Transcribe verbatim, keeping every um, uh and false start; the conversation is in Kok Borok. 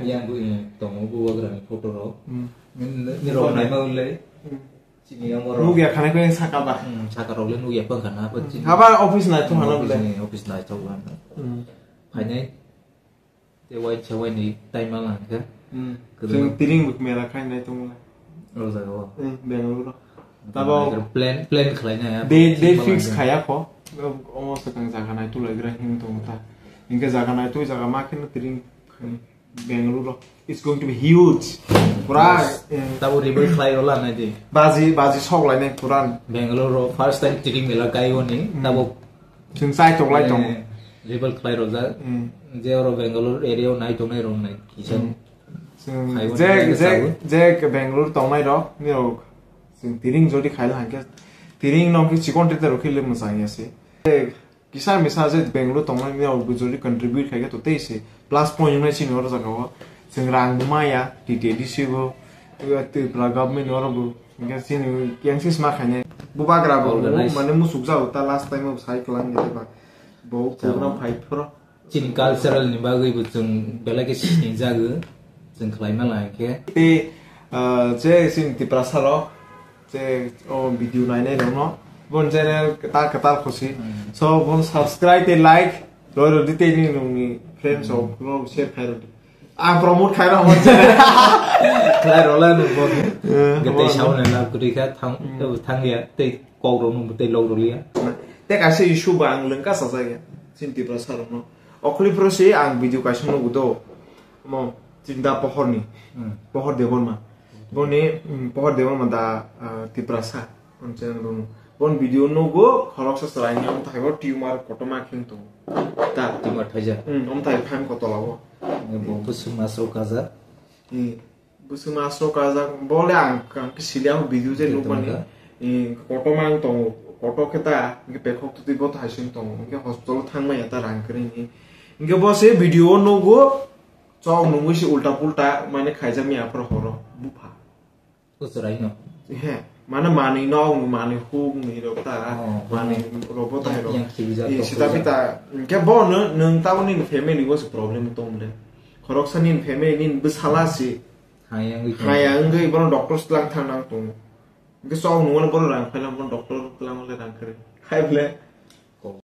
Yang bu, eh, tongo bubagrani photo rok. Hmm. Ni, ni rok naima ulai. Hmm. Chini yang borok. Nugya khana ko yang saka ba. Hmm, saka rok le nugya pang khana, apa chini. Haba office nai thung hana office bole. Ni, office nai thung hana. Hmm. Phainai. Te wai cha wai ni time lang khe. Hmm. Kwdwma. Chwng tiring buk mela khai nai tongo. O jaga o. Eh, Bangalore. Tabo plan, plan khlai nai. Day, day fix khaya kho. Omo swkang jaga nai tulai gra hin tongo ta. Inke jaga nai tui jaga ma kheno tiring khai. Bangalore, it's going to be huge. Pura, eh, tabo rebuild khlai rola nai di. Baji, baji sok lai nai pura. Bangalore first time tiring mela kai oni, hmm, tabo. Chwng chai tok lai tong. Eh, rebuild khlai rojak. Hmm. Je oro Bangalore area o nai tongnai rok nai kisa. Hmm. Chwng khai je, oni je, tabo. Je Bangalore tongnai rok, ni rok. Chwng tiring jodi khai la hangke. Tiring nong ki chikon te rok khile mwsang ya se. Kisa misa je Bangalore tongnai ni rok jodi contribute khai khe to tei se plus point wngnai chini oro jaga o. Chwng rang bo maya, T T A D C bo, Tripura government ni oro bo. Hingke chini yang sis ma khainai. Bubagra bo organize. Mane musuk jago ta last time o sai klang ge ba. Bo program phai phoro. Chini cultural ni bagwi bo chwng belai khe sini jago. Chwng khlai ma lai khe. Tei, ah, je chini Tiprasa rok, je o video nainai rokno, bon channel kwtal kwtal khusi. Hmm. So, bon subscribe tei like, roi rodi tei ni nungni friends rok, hmm, no share khai rodi. Ang promote khai rok mon channel. Khlai rola no bon. Eh, gete bon. Sauna na kuri kha thang, hmm, thang ya, tei kok rok no tei log roli ya. Tei kaisa issue ba ang lengka sajak ya, chini Tiprasa rokno. Okhli phro se ang video kaisa nugo do. Mo, chini da pohor ni. Hmm. Pohor Debbarma. Boni, mm, Pohor Debbarma da, ah, Tiprasa. Ang channel rung. Bon video nugo, khoroksa chwraini omthai bo tumor kotorma khing tongo. Ta. Tumor thaijak. Hmm, omthai phaim kotola bo. Bo bwswk masrok kajak. Hmm. Bwswk masrok kajak. Bole ang, ang khe sili ang video je nukmani. Kotorma ang tongo. Kotor khe ta, hingke pekhok tutui bo thai sing tongo. Hingke hospital o thangmaya ta rang kwrwini. Hingke bo se video o nugo, chok nungwi se ulta pulta mane khaijak mi aphuru horo. Bupha. Usurai no. He, mane manwi no, manwi huk ni rok ta, oh, manwi rok bo ta rok. Yang khibi jak. Eh, tok sita khibi jak. Pita, hingke bo no, nwng ta nini family bo se problem tong le. Khoroksa nini family nini bwsala si. Haya wngwi tong. Haya wngwi bono doctor tlang thang nang tong. Hingke chok nungmano bono rang phaila bono doctor tlang le rang kare. Hai ble.